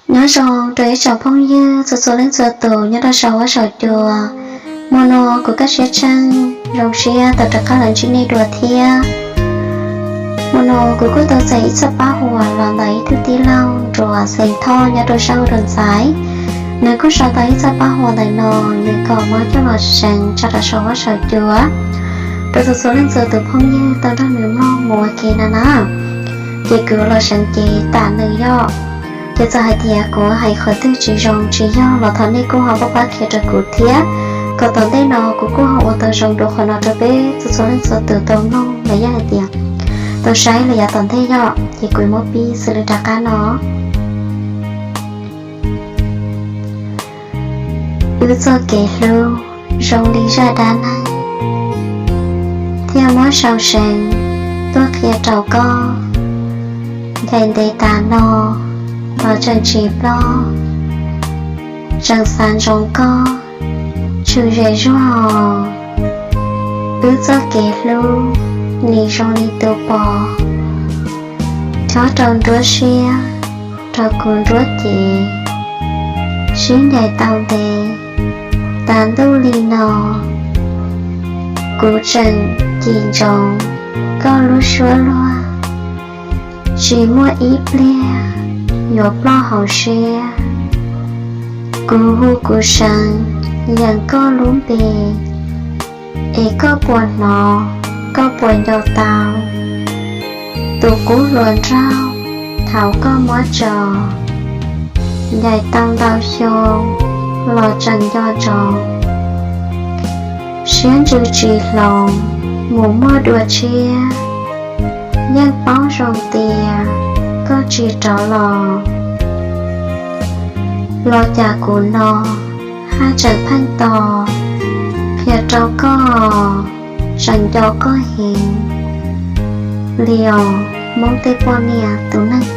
Nyob zoo rau ib tsoom phooj ywg txhua txhua leej txhua tus nyob rau saum huab saum cua. Hmo no kuv Kaj Siab Tsheej zoo siab tau rov qab los ntsib nej dua thiab. Hmo no kuv kuj tau txais ib txoj paj huam los ntawm ib tug tij laug Ruas Xeem Thoj nyob rau sab Ua Dua Ntxaiv. Nws kuj sau tau ib txoj paj huam ntawm no, nws kom muab coj los seev tso rau saum huab saum cua rau txhua txhua leej txhua tus phooj ywg tau nrog nws mloog mus ua ke na na. Ces kuv los seev cev tam nws yom. Ces txawm hais tias kuv hais qhov twg tsis zoo tsis yog los thov nej kuj ho pab pab qhia rau kuv thiab, kom tom ntej no kuv kuj ho ua tau zoo dua qhov no rau peb txhua txhua leej txhua tus tau mloog los yog hais tias tau saib los yav tom ntej yom. Ces kuv muab pib xws li rov qab no. Wb txoj kev hlub zoo li zaj dab neeg, thiaj muab sau seev tuaj qhia rau koj. Ncaim ntev tas no los tseem tsis ploj, tseem xav ntsoov koj tshwm zem zuag. Wb txoj kev hlub nim zoo li tus pos, chob rau nruab siab, rau kuv nruab cev, sib ncaim tau ntev tas ntuj li no. Kuv tseem cim ntsoov koj lub suab luag, tsis muaj ib pliag yuav ploj hauv siab. Kuv hu kuv seev yeem koj lub npe, es koj puas hnov, koj puas nco tau tus qub hluas nraug thaum koj muab tso? Ncaim tau ntau xyoo los tseem nco ntsoov, siab ntsws tsis hloov mus muaj dua tshiab. Yeej paub zoo tias koj tsis rov los, los cas kuv no haj tseem pheej tos qhia rau koj, tseem nco koj heev li os Hmoob tej poj niam tus neeg